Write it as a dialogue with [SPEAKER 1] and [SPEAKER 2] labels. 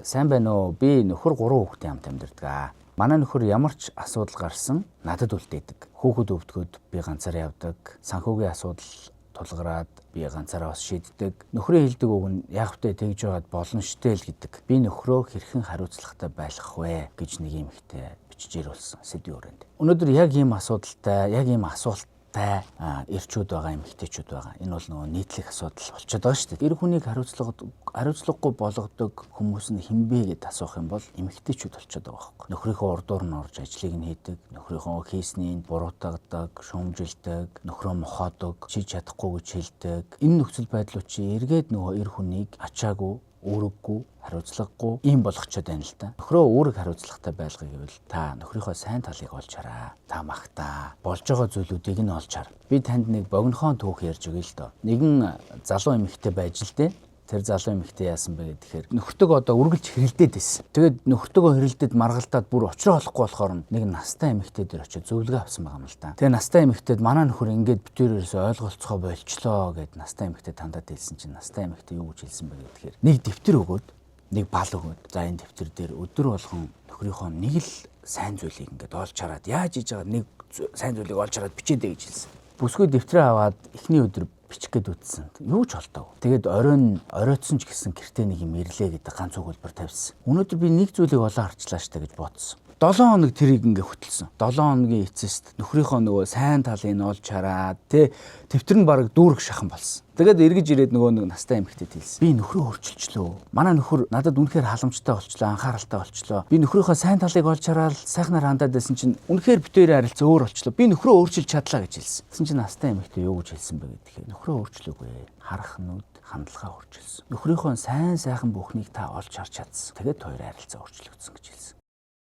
[SPEAKER 1] Сайн байна уу? Би нөхөр 3 хүүхдийн хамт амьдардаг. Манай нөхөр ямар ч асуудал гарсан надад үлдээдэг. Хүүхэд өвдгөөд би ганцаараа явдаг. Санхүүгийн асуудал тулгараад би ганцаараа бас шийддэг. Нөхрийн хэлдэг үг нь яг вэ тэгж байгаад болно штэ л гэдэг. Би нөхрөө хэрхэн хариуцлагатай байлгах вэ гэж нэг эмэгтэй бичиж ирүүлсэн сэдвийн өрөөнд. Өнөөдөр яг ийм асуудалтай, яг ийм асуулттай эрчүүд байгаа, эмэгтэйчүүд байгаа. Энэ бол нөгөө нийтлэг асуудал болчиход байгаа шүү дээ. Эр хүнийг хариуцлагагүй болгодог хүмүүс нь хэн бэ гэд асуух юм бол эмэгтэйчүүд болчиход байгаа байхгүй. Нөхрийнхөө урдуур нь орж ажлыг нь хийдэг, нөхрийнхөө хийснийг буруутгадаг, шүүмжилдэг, нөхрөө мохоодог, чи чадахгүй гэж хэлдэг. Энэ нөхцөл байдлууд чи эргээд нөгөө эр хүнийг ачаагүй, үүрэггүй, хариуцлагагүй ийм болгочоод байна л да. Нөхрөө үүрэг хариуцлагатай байлгая гэвэл та нөхрийнхөө сайн талыг олж хараа. Та магтаа. Болж байгаа зүйлүүдийг нь олж хар. Би танд нэг богинохон түүх ярьж өгье л доо. Нэгэн залуу эмэгтэй байж л дээ. Тэр залуу эмэгтэй яасан бэ гэхээр нөхөртөөгөө одоо үргэлж хэрэлдээд байсан. Тэгээд нөхөртөөгөө хэрэлдээд маргалдаад бүр учраа олохгүй болохоор нэг настай эмэгтэй дээр очиод зөвлөгөө авсан байгаа юм л да. Тэгээ настай эмэгтэйд манай нөхөр ингээд бид хоёроос ойлголцохоо больчлоо гэд настай эмэгтэй тандаад хэлсэн чинь настай эмэгтэй юу гэж хэлсэн бэ гэхээр нэг дэвтэр өгөөд, нэг бал өгөөд, за энэ дэвтэр дээр өдөр болгон нөхрийнхөө нэг л сайн зүйлийг ингээд олж хараад, яаж хийж байгаа нэг сайн зүйлийг олж хараад бичээдэй гэж хэлсэн. Бүсгүй дэвтрээ аваад эхний өдөр бичих гээд үтсэн. Юу ч олдоогүй. Тэгээд оройн оройтсон ч гэсэн гэртээ нэг юм ирлээ гэдэг ганц өгүүлбэр тавьсан. Өнөөдөр би нэг зүйлийг олоо харчлаа штэ гэж бодсон. 7 хоног тэрийг ингээ хөтөлсөн. 7 хоногийн эцэст нөхрийнхөө нөгөө сайн талыг нь олж хараад тэ дэвтэр нь бараг дүүрэг шахан болсон. Тэгээд эргэж ирээд нөгөө нэг настай эмэгтэйд хэлсэн. Би нөхрөө өөрчилчлөө. Манай нөхөр надад үнэхээр халамжтай болчлоо, анхааралтай болчлоо. Би нөхрийнхөө сайн талыг олж хараад сайхнаар хандаад байсан чинь үнэхээр бид хоёрын харилцаа өөр болчлоо. Би нөхрөө өөрчилж чадлаа гэж хэлсэн. Тэгсэн чинь настай эмэгтэй юу гэж хэлсэн бэ гэхээр нөхрөө өөрчлөөгүй. Харах нүд, хандлага өөрчилсөн. Нөхрийнхөө сайн сайхан бүхнийг та олж харж чадсан. Тэгээд хоёрын харилцаа өөрчлөгдсөн гэж.